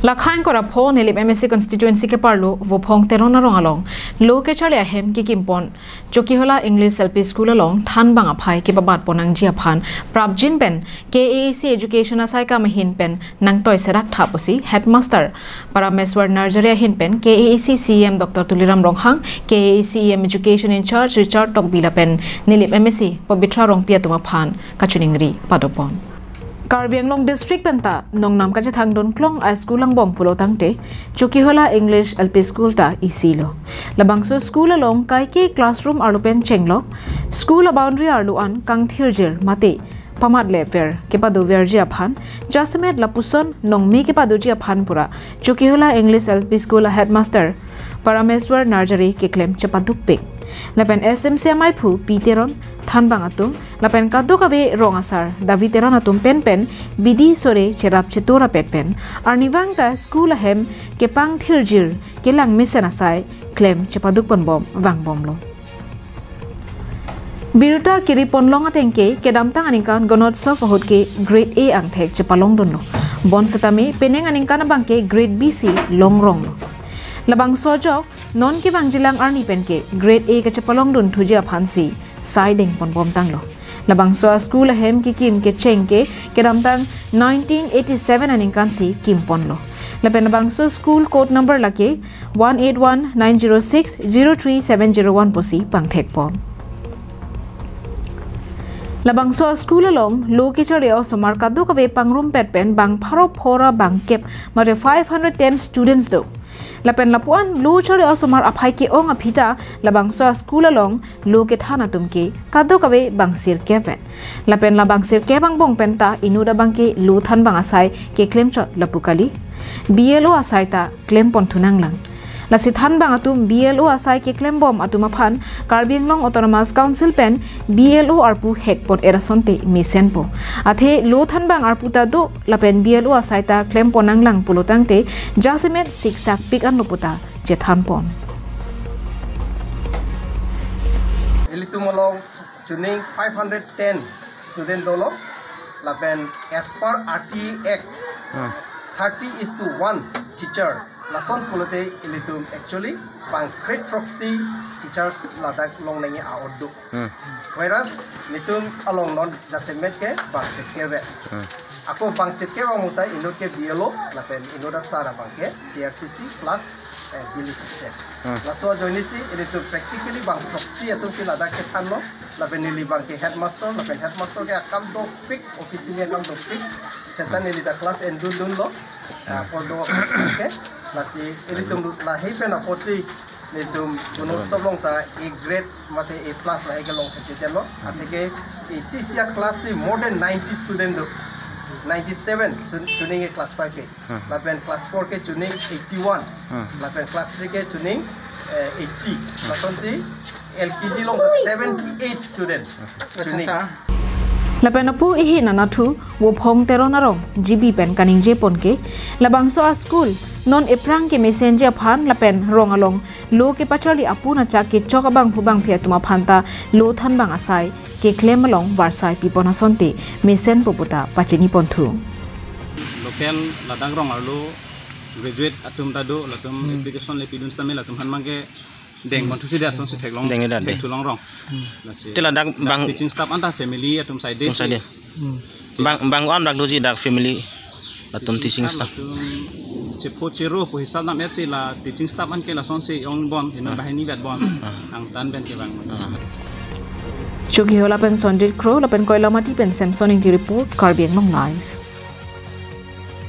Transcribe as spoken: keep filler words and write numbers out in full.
Lakhang kora pho Nilip M A C constituency keparlo Vophong Teron arong along lo kecharli ahem kekimpon Chokihola English L P School along thanbang aphai kepabatpon nangji aphan prapjin pen K A A C Education asaikam ahin pen nangtoi serak tha pusi Headmaster Parameswar Narjari ahin pen K A A C C E M Doctor Tuliram Ronghang, K A A C E M Education in charge Richard Tokbi lapen Nilip M A C Pabitra Rongpi atum aphan kachiningri padopon. Karbi Anglong District penta nongnam kachethangdun klong a school angbong pulo tangte Chokihola English L P School ta isilo. Labangso school along kaike classroom arlo pen chenglok, school a boundary arlo an kangthirjir mate pamatlever kepadoverji aphan, jasemet lapuson nongme kepadoji aphan pura Chokihola English L P School a Headmaster Parameswar Narjari keklem chepadukpik. Lapen S M C amaiphu P Teron, thanbang atum, lapen kadokave rong asar David Teron atum pen pen bidi sore cherap chetur apet pen arnivang ta school ahem kepangthirjir kelang mesen asai klem chepadukponbom vangbomlo. Birta kiriponlong atengke kedamtang aningkan Ganotsav ahut ke Grade A angthek chepalongdunlo. Bonsetame penang aningkan abangke Grade B si longronglo. Labangso ajok non kevangjilang arni penke Grade A kachepalongdunthuji aphansi sai dengponbomtanglo. Labangso a school ahem kekim kecheng ke kedamtang nineteen eighty-seven aningkan si kimponlo. Lapen labangso school code number lake one eight one nine zero six zero three seven zero one pusi pangthekpon. Labangso a school along lo kecharli osomar kadokave pangrumpet pen bang pharo phora bangkep mate five hundred ten students do. Lapen lapuan lo charli osomar aphai ke-ong aphi ta labangso a school along lo kethan atum ke kadokave bang sirkep pen. Lapen labang sirkep angbong penta inut abangke lo thanbang asai keklemchot lapu kali. B L O asai ta klemponthunanglang. Lasi thanbang atum B L O asai keklembom atum aphan Karbi Anglong Autonomous Council pen B L O arpu hekpon-et asonte mesenpo. Athe lo thanbang arpu ta do lapen B L O asai ta klemponanglang pulo tangte jasemet siksak pik anlo puta chethanpon. Ilitum along chuning five hundred ten student dolo, lapen as per R T I Act, Hmm. thirty is to one teacher. Lason pulote ilitum actually bang kre throksi teachers ladak longnangji a-ot do. Hmm. Whereas nelitum along non jasemet ke bang sirkep ave. Hmm. Ako bang sirkep abang utai inut ke B L O, lapen inut asar abangke C R C C plus, eh, billing system. Hmm. Laso ajoinesi ilitum practically bang throksi atumsi ladak kethanlo, lapen neli abangke headmaster, lapen headmaster ke akam dopik, officially akam dopik, seta neli ta class endundunlo, ah, Hmm. pordo ke, lasi ilitum lahei pen apotsi nelitum Ganotsav along ta A grade mate A plus lahei kelong thekthe lo. Athe ke isi isi a-class si more than ninety student do. Ninety-seven chun-, chuning ke class five ke. Hmm. Lapen class four ke chuning eighty-one. Hmm. Lapen class three ke chuning, eh, eighty. Lasonsi L K G along ta seventy-eight student. Acha, chuning. Acha. Lapen apu ihi nanathu Vophong Teron arong G B pen kaningjepon ke labangso a-school non ephrang kemesenji aphan lapen rong along lo kepacharli apu nachak kechok abangphu bangphi atum aphan ta lo thanbang asai keklem along varsai pipon asonte mesenpo puta pachiniponthu. Local ladak rong arlo graduate atum ta do, latum Hmm. application le pidun setame latum aphan abangke dengpon thusi de asonsi theklong, Deng de de. thekthulong rong. Hmm. Lasi Te ladak dak bang teaching staff anta family atum side Atum side. si. Hmm. Bang, bang an dak doji dak family latum teaching staff. Latum chepho chero pu hisab nam et si la teaching staff anke lasonsi ongbom, hino Ah. banghini vetbom. Ah. Angtan pen kevang. Ah. Chokihola pen Sonjit Kro, lapen Koilamati pen Samson Ingti report, Karbi Anglong Live.